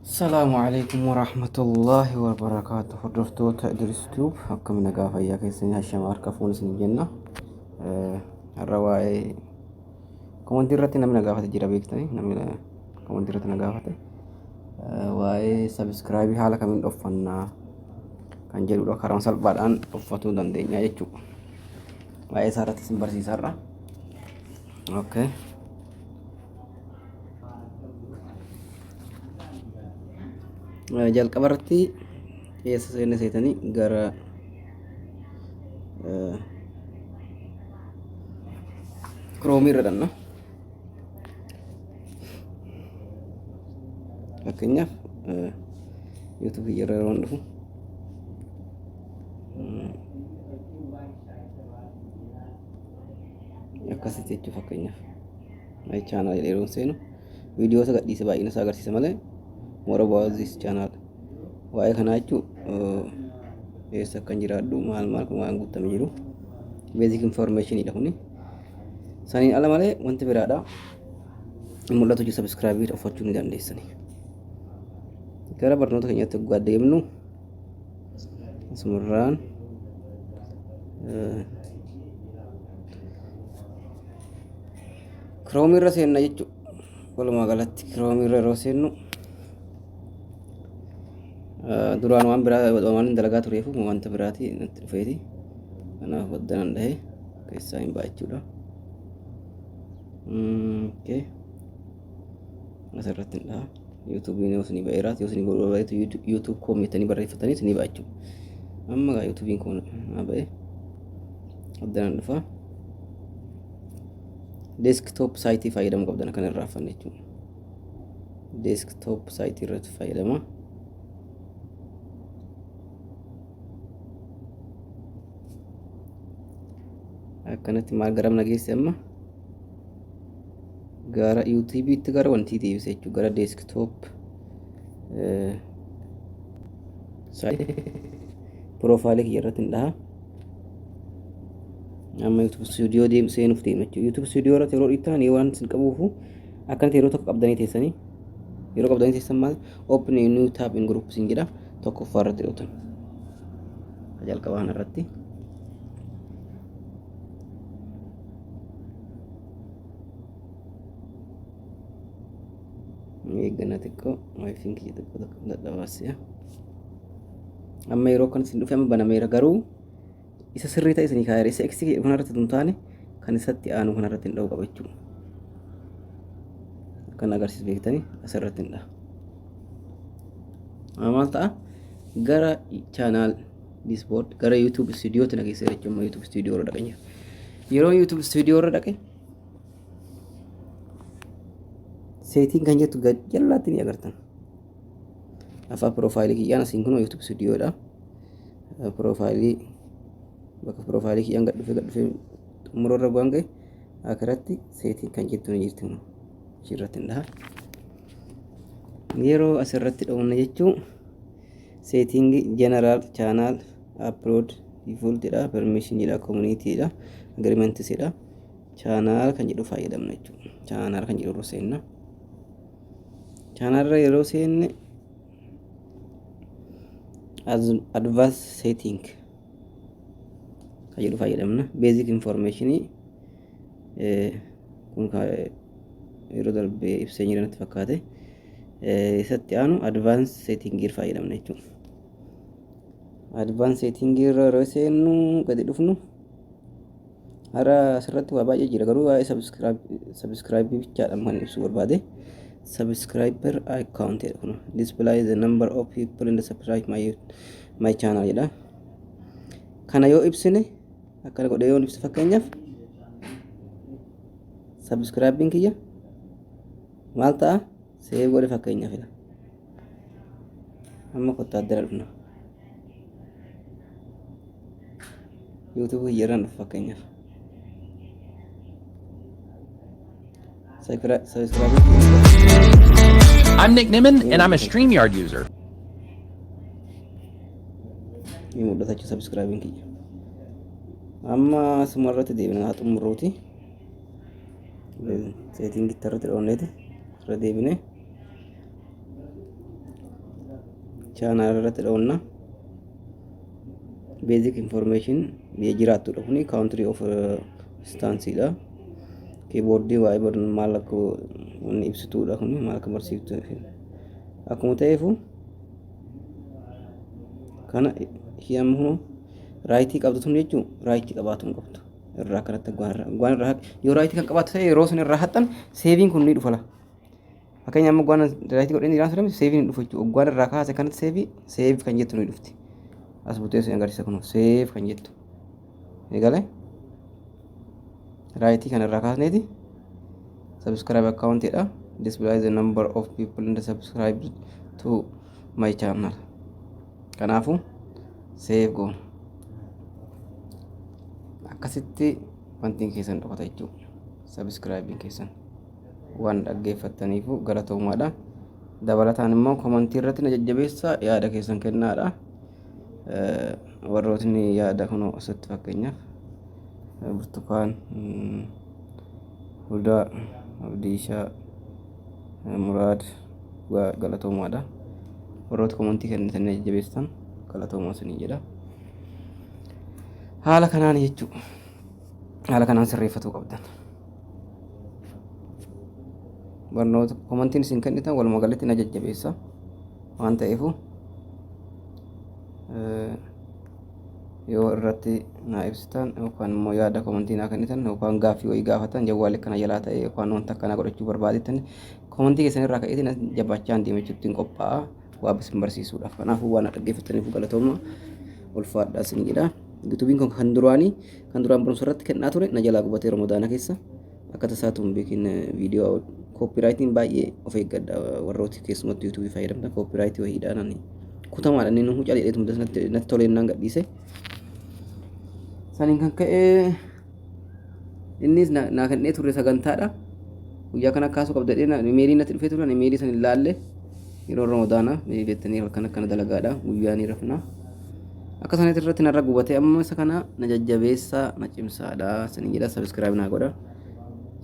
Salaamu alaikum warahmatullaahi wabarakaatu. Hordoftoota Idris Tube, akkam nagaa fayyaa keessanii? Hashama harka fuun isin jenna. Har'a waa'ee komantii irratti namni na gaafate jira, beektanii, namni komantii irratti na gaafate waa'ee subscribe haala kamiin dhoffannaa kan jedhudha. Karaa salphaadhaan dhoffatuu dandeenya jechuudha. Waa'ee isaa irratti isin barsiisa har'a. Okay. Jalqaba irratti eessa seenne seetanii? Gara Chrome irra dhanna. Fakkeenyaaf, YouTube irra yeroo dhufu akkasitti jechuudha. Fakkeenyaaf, my channel jedhee yeroo seenu viidiyoo isa gadhiise baay'ina isaa agarsiisa malee, more about this channel, waa'ee kanaa jechuu, eessa akkan jiraadhu, maal maal kun waan guutamee jiru basic information dha kuni. Saniin ala malee wanti biraadha hin mul'atu jechuudha. Subscribe uffachuu ni dandeessani. Gara barnoota keenyatti waggaa deemnu, asumarraan Chrome irra seenna jechuudha. Walumaa galatti Chrome irra yeroo seennu, duraan waan biraa waan hin dalagaa tureefu wanta biraati natti dhufeeti. Kanaaf waddanan dhahee keessaa hin ba'a jechuudha. Okay. Asirratti hin dhaha. YouTubeiin yoo isinii ba'eera, yoo isinii godhuu ba'eetu YouTube com jettanii barreeffatanii isinii ba'a jechuudha. Amma gaa YouTubeiin kun naa ba'e, addanaan dhufa. Desktop site fayyadamuu qabdan kan irraa affanne jechuudha. Desktop site irratti fayyadama. Akkanatti maal garam na geesse? Amma gara YouTubeitti, gara wantii deebise jechuudha, gara desktop site. Profile kiyya irratti hin dhaha. Amma YouTube Studio deem seenuuf deema jechuudha. YouTube Studio irratti yeroo dhiittan waan isin qabuufu akkanatti yeroo tokko qabdanii teessanii, yeroo qabdanii teessan maal, open a new tab in group isin jedha. Tokkoffaa irratti dhootan, jalqabaa kana irratti. Eeggannaa xiqqoo, WiFiin kiyya xiqqoo tokko dadhabaasiya. Amma yeroo akkan isin dhufe, amma banameera, garuu isa sirrii ta'e isinii kaa'eera. Isa X kanarratti tun taane, kan isatti aanu kanarratti hin dha'u qaba jechuudha. Kan agarsiisu beektanii asirratti hin dha'a. Maal ta'a? Gara channel dashboard, gara YouTube Studiotti na geesse jechuudha. Amma YouTube Studio irra dhaqe jira. Yeroo YouTube Studio irra dhaqe, setting kan jettu gad jallaatti ni agartan. Afaa profile kiyyaan asiin kun YouTube Studiodha. Profile, bakka profile kiyyaan gad dhufee, gad dhufee xumura irra bu'aan ga'e, akkiratti setting kan jettu ni jirti, kun ishirratti hin dhaha. Yeroo asirratti dha'umna jechuun setting, general, channel, upload, default dha, permission jedha, community dha, agreements dha. Channel kan jedhu fayyadamna jechuudha. Channel kan jedhu irra seenna. Channel irra yeroo seenne, advanced setting kan jedhu fayyadamna. Basic information kun yeroo darbee ibsee jira natti fakkaate. Isatti aanu advanced setting fayyadamna jechuudha. Advanced setting irra yeroo seennu, gadi dhufnu, har'a asirratti waa baay'ee jira, garuu waa'ee subscribe bichaadhaan kan ibsuu barbaade. Subscriber account jedha kun, display the number of people in the subscribe my channel jedha. Kana yoo ibsine, akkana godhee yoo ibse, fakkeenyaaf subscribing kiyya maal ta'a? Save godhe fakkeenyaaf ila. Amma kottaa addana dhufna. YouTube kiyyarraan dhufu fakkeenyaaf. Subscribe. I'm Nick Nimmin, and I'm a StreamYard user. Ni mul'ata jechuudha subscribing kiyya. Amma asuma irratti deebina, haa xumurruuti. Setting irratti dhoonneeti irra deebine. Channel irratti dhoonna. Basic information biyya jiraattudha kuni, country of residenceidha. Keyboardii waa'ee maal akka wanni ibsituudha kuni, maal akka barsiiftu akkuma ta'eefu kana ishee amma kunoo rightii qabdu tun jechuun rightii qabaatu hin qabdu. Irraa kanatti guaan irraa yoo rightii kan qabaatu ta'e, yeroo sun irraa haxxan saveiin kun ni dhufa la. Fakkeenya amma guaan rightii godheen jiraan sun saveiin hin dhufu jechuudha. Guaan irraa kaase kanatti saveii save kan jettu ni dhufti. As butee sun agarsiisa, kun save kan jettu. Eegale, rightii kana irraa kaasneeti subscribe accountidha. Display the number of people in the subscribe to my channel. Kanaafuu save goona. Akkasitti wantiin keessan dhokata jechuudha. Subscribeiin keessan waan dhaggeeffattaniifu galatoomaadha. Dabalataan immoo commentii irratti na jajjabeessaa, yaada keessan kennaadha. Warrootni yaada kunoo asitti fakkeenyaaf Burtukaan, Hudaa, Abdiishaa, Muraad, galatoomaadha. Warroota commentii kennitanii jajjabeessan galatoomaa isinii jedha. Haala kanaan jechuudha. Haala kanaan sirreeffatuu qabdan. Barnoota commentiin isin kennitan walumaa galatti na jajjabeessa waan ta'eefu, yoo irratti naa ibsitan yookaan immoo yaada commentii naa kennitan yookaan gaaffii wayii gaafatan, jawwaalli akkana jalaa ta'e yookaan wanta akkanaa godhachuu barbaadettan, commentii keessan irraa ka'eetiin jabaachaa deemachuutti hin qophaa'a waa isin barsiisuudhaaf. Kanaafuu waan dhaggeeffataniif galatooma, ulfaadhaa isin jedha. YouTubeiin kun kan duraanii, kan duraan barumsa irratti kennaa ture, na jalaa gubatee Ramadaana keessa akka tasaatu hin beekin. Viidiyoo copyrightiin baay'ee of eeggadha. Warrooti keessumattuu YouTubeii fayyadamtan, copyrightii wayiidhaan ani kutamaadha, inni nuhu calee dheetu natti toleennaan gadhiise. Saniin kan ka'e innis naa kennee turre sagantaadha. Guyyaa kana kaasuu qabda jedhee emailii natti dhufee ture, emailii san hin laalle. Yeroo Ramadaana beektanii halkan akkana dalagaadha, guyyaa ni rafna. Akka sanatti irratti narra gubatee amma isa kana na jajjabeessaa, na cimsaadha. Saniin jedha, subscribe naa godha.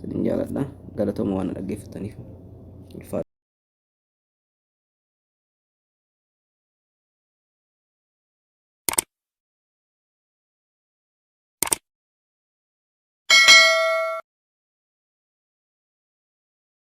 Saniin jaaladha. Galatooma waan na dhaggeeffataniif. Ulfaadha.